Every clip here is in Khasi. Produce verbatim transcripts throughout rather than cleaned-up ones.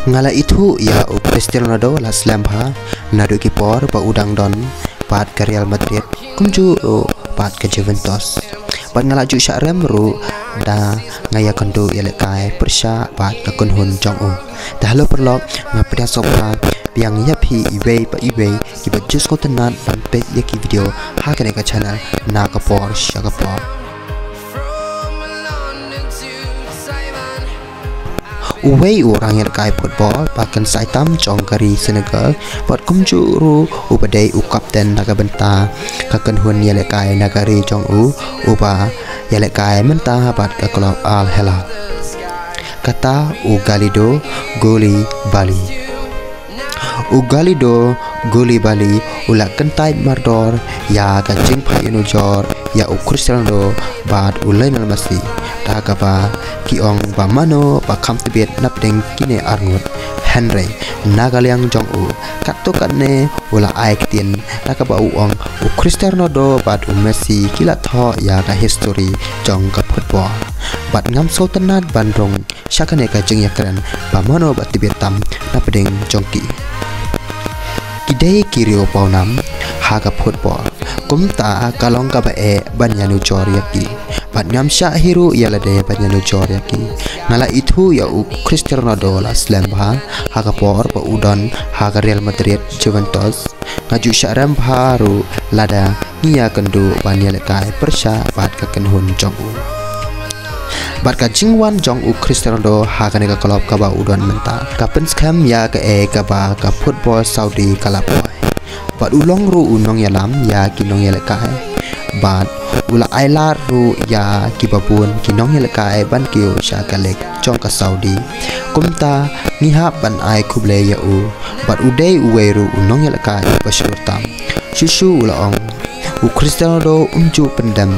Nga la ithuh ïa u Cristiano Ronaldo la slem bha naduh ki por ba u dang don bad ka Real Madrid, kumjuh ruh bad ka Juventus. Bad nga la ju shah rem ruh da nga ïakynduh ïalehkai pyrshah bad ka kynhun jong u. Te halo paralok, nga pdiang sngewbha biang ïa phi iwei pa iwei kiba ju sngewtynnat ban peit ïa ki video ha kane ka channel na ka por sha ka por. Uwei u rang ïalehkai football ba kynsai tam jong ka ri Senegal, bad kumjuh ruh uba dei u kapten na ka bynta ka kynhun ïalehkai na ka ri jong u, uba ïalehkai mynta bad ka club Al Hilal. Kata u Kalidou Koulibaly. U Kalidou Koulibaly u la kyntait mardor ïa ka jingphai ïanujor ïa u Cristiano Ronaldo bad u Lionel Messi, da kaba ki ong ba mano ba kham tbit napdeng kine arngut. Hynrei na ka liang jong u, katto katne u la ai ktien da kaba u ong u Cristiano Ronaldo bad u Messi ki la thoh ïa ka history jong ka football. Bad ngam sngewtynnat ban rung sha kane ka jingïakren ba mano ba tbit tam napdeng jong ki. Ki dei ki riew pawnam ha ka football, kumta ka long kaba eh ban ïanujor ïa ki. Bad ngam shah hi ruh ïa lade ban ïanujor ïa ki. Nga la ithuh ïa u Cristiano Ronaldo la slem bha ha ka por ba u don ha ka Real Madrid, Juventus. Nga ju shah rem bha ruh lada ngi ïakynduh ban ïalehkai pyrshah bad ka kynhun jong u. Bad ka jingwan jong u Cristiano Ronaldo ha kane ka club kaba u don mynta ka pynskhem ïa kaei kaba ka football Saudi ka la poi. Bad u long ruh u nongïalam ïa ki nongïalehkai. Bad u la ai lad ruh ïa kiba bun ki nongïalehkai ban kiew sha ka lig jong ka Saudi. Kumta ngi hap ban ai khublei ïa u. Bad u dei uwei ruh u nongïalehkai ba shlur tam. Shuh shuh u la ong, u Cristiano Ronaldo um ju pyndem,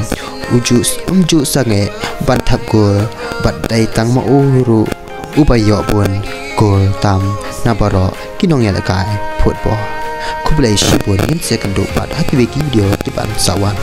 u ju, um ju sangeh ban thap gol, bad dei tang ma u ruh uba ïoh bun gol tam na baroh ki nongïalehkai football. Khublei shibun, ngin sa ïakynduh pat ha kiwei ki video kiban sa wan.